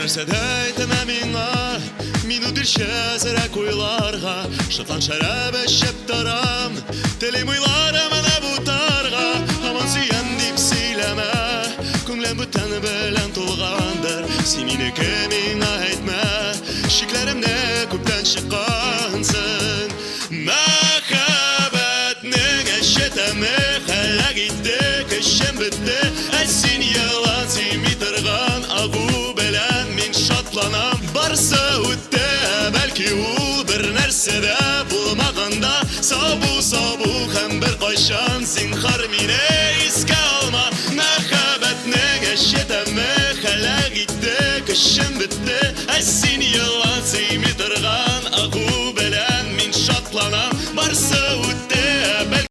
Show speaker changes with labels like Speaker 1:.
Speaker 1: Нәрсә дә әйтмә миңа, мин үтерчә әзерәк уйларга. Шатлан шәраб эчеп торам, телим уйларымны бутарга. Һаман сөям дип сөйләмә, күңлем бүтән белән тулгандыр. Син минеке миңа әйтмә, шикләремне күптән чыккансың. Мәхәббәтнең әче тәме һәлак итте, көчем бетте. Ә син елан сими торган агу белән мин шатланам. Барсы үтте, бәлки ул бер нәрсә дә булмаганда. Сау бул, сау бул һәм беркайчан зинһар мине